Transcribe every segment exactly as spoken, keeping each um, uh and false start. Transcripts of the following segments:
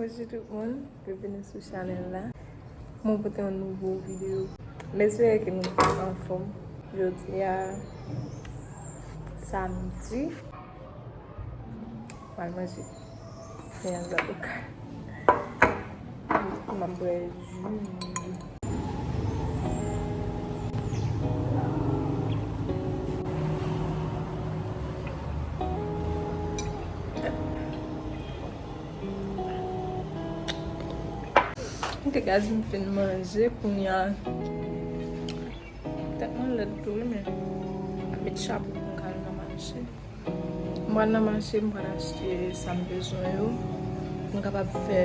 Bonjou tout moun, byenveni sou chanèl la. Mwen pote yon nouvo videyo. M espere ke nou anfòm. Jodi a samdi. M al manje. Mwen an zaboka. M ap bwè ji. Ok guys, m fin manje kounye a. Tèt mwen lèd tou wi, men met chapo pou m ka al nan mache. M pral nan mache, m pral achte sa m bezwen yo pou m kapab fè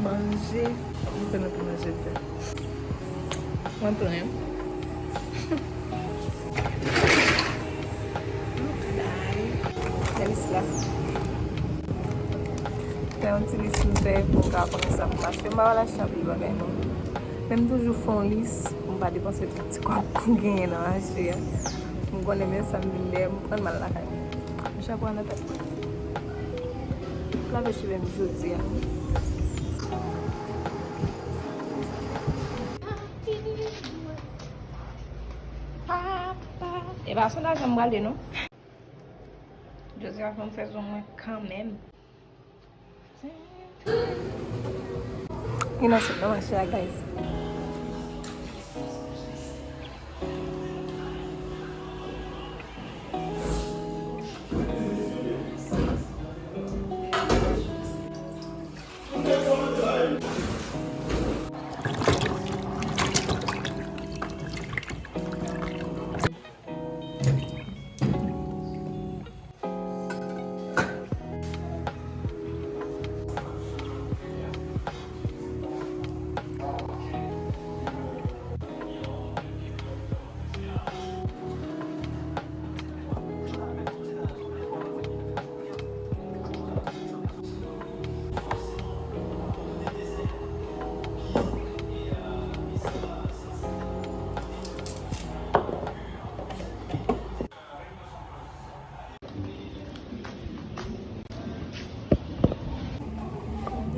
manje. M konnen pou manje fè. Mwen plen. Gade lis la. Fè yon ti lis m fè pou m ka konnen sa pou m achte. M pa pral achte anpil bagay non. Men m toujou fè yon lis pou m pa depanse tout ti kòb m genyen nan mache a. M konnen men sa m vin dèyè, m pran m al lakay mwen. M chapo a nan tèt mwen. Lave cheve m jodi a. Papa. E pa sondaj m pral de non. Jodi a fè m fè zong mwen kanmenm. Gen nan sot nan mache a, guys.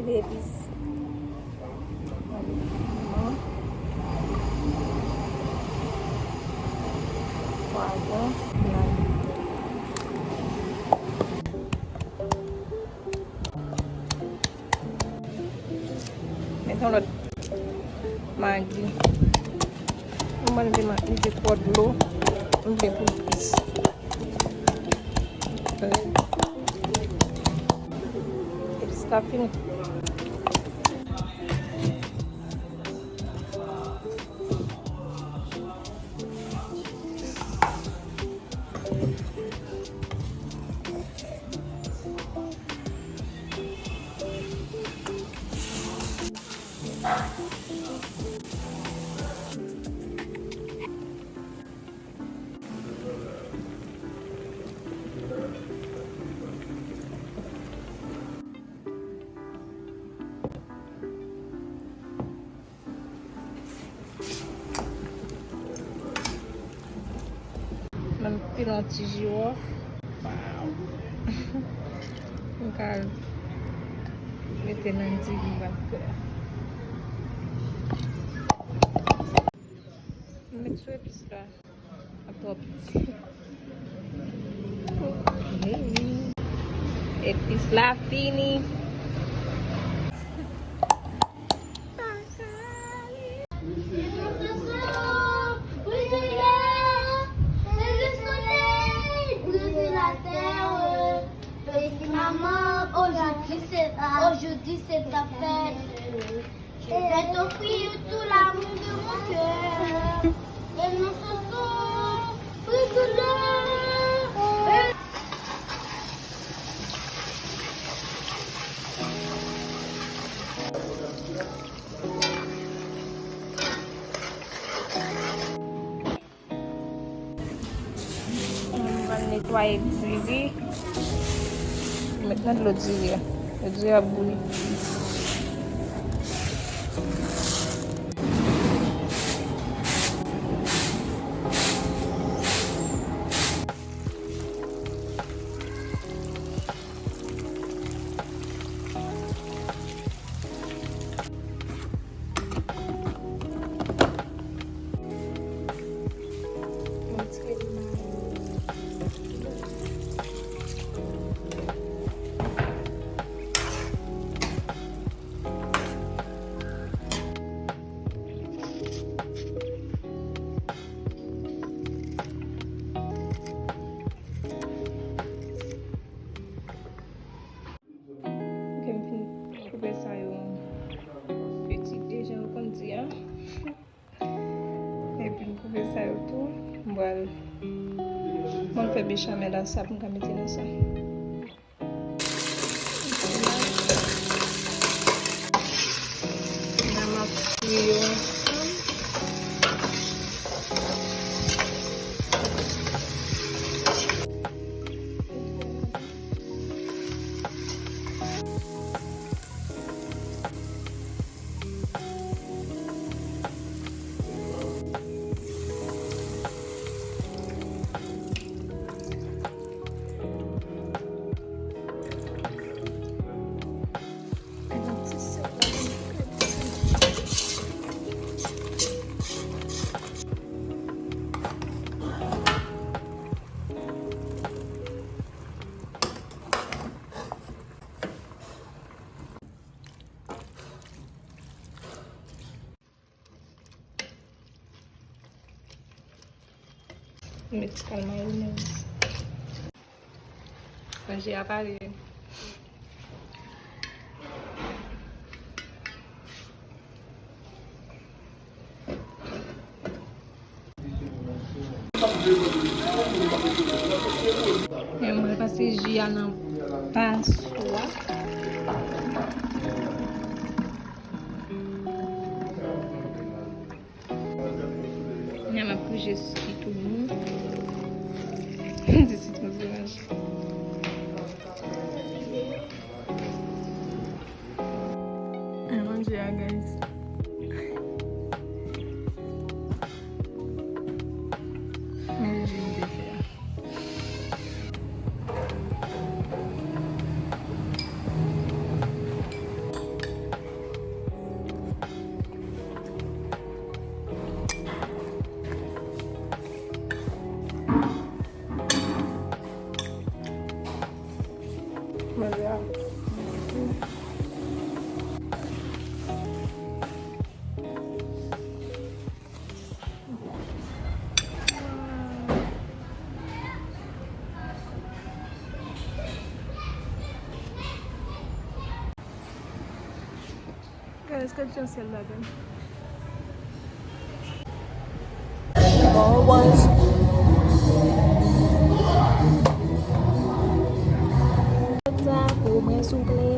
Ti epis. Piman. Pwavwon. Lay. Met yon lòt magi. Mwen mete ma-, mete twò dlo. Mete pou epis. Epis la fini. Mwen pile yon ti jiwòf. Waw. Mwen ka mete nan diri m pral fè a. Mwen met sou epis la. Ap twò piti. Epis la fini. Maman, aujourd'hui c'est ta, aujourd'hui c'est ta fête. Je vais t'offrir tout l'amour de mon cœur. Et nos chansons prisonnières. Mwen pral netwaye diri. Met nan dlo diri a. Diri a ap bouyi. Fè bechamel la, sa pou m ka mete nan sa. La m ap fri yo ansanm. Met ti kal mayonèz. Manje a pare. Men mwen pase ji a nan paswa. Kounye a m ap kouche sweet ou nou. Di sitwon sovaj. An manje a, guys. Men ji m te fè a. Guys, gad jan syèl la bèl. Sa pou mwen souple.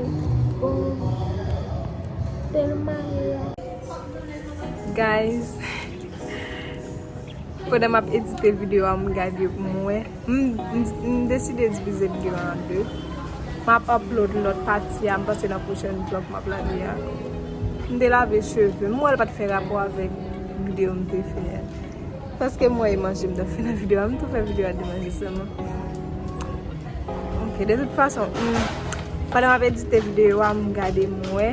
Oh. Tèlman. Guys, pandan m ap edite videyo a, m gade pou m wè. M, m, m deside divize videyo a an de. M ap upload lòt pati a, m panse nan pwochèn vlòg m ap lage a. M te lave cheve m, m wè l pa t fè rapò avèk videyo m te fè a. Paske m wè e manje m t ap fè nan videyo a, m tou fè videyo a de manje sèlman. Ok, de tout fason, m, pandan m ap edite videyo a, m gade m wè.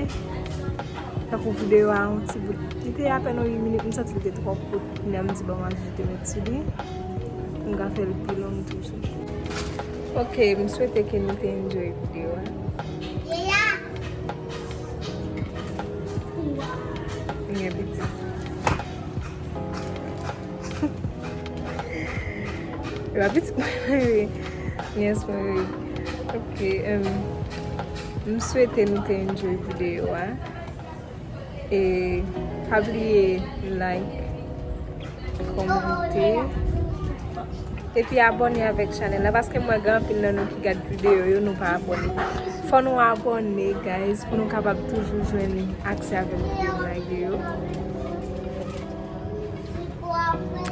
Tankou videyo a yon ti bout. Li te apèn yon uit minit, m santi li te twò kout. Kounye a m di bon, m ajoute lòt sou li. M ka fè l pi long toujou. Ok, m swete ke nou te enjoy videyo a. M gen pitit. Yo, pitit mwen. Yes, mwen ri. Ok, em, m swete nou te enjoy videyo a. E pa bliye like, kòmante, epi abòne avèk chanèl la, paske m wè gen anpil nan nou ki gad videyo yo, nou pa abòne. Fò nou abòne, guys, pou nou kapab toujou jwenn aksè avèk videyo m lage yo.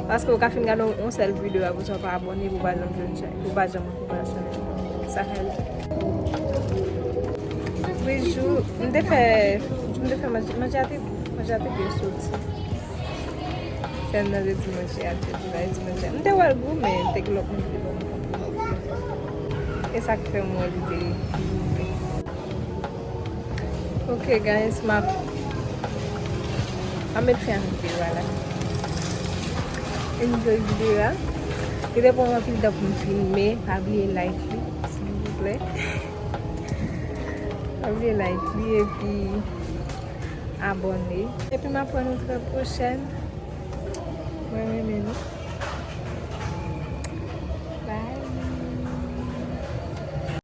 Paske ou ka fin gade yon, yon sèl videyo, apre sa w pa abòne, pou w pa janm jwenn chan-, pou w pa janm ankouraje chanèl. Sa ka rive. Bijou, m te fè, m te fè manje, manje a te, manje a te byen soti. Sèl nan te di manje a te, te bay di manje a. M te wè l gou, men te gen lòt moun ki te ban m konpliman. E sa k fè m wè li te gou. Ok, guys, m ap, m ap met fen ak videyo a la. Enjoy videyo a. Li te pran m anpil tan pou m filme. Pa bliye like li, silvouplè. Pa bliye like li epi abòne. Epi m ap wè nou trè pwochèn. Mwen renmen nou.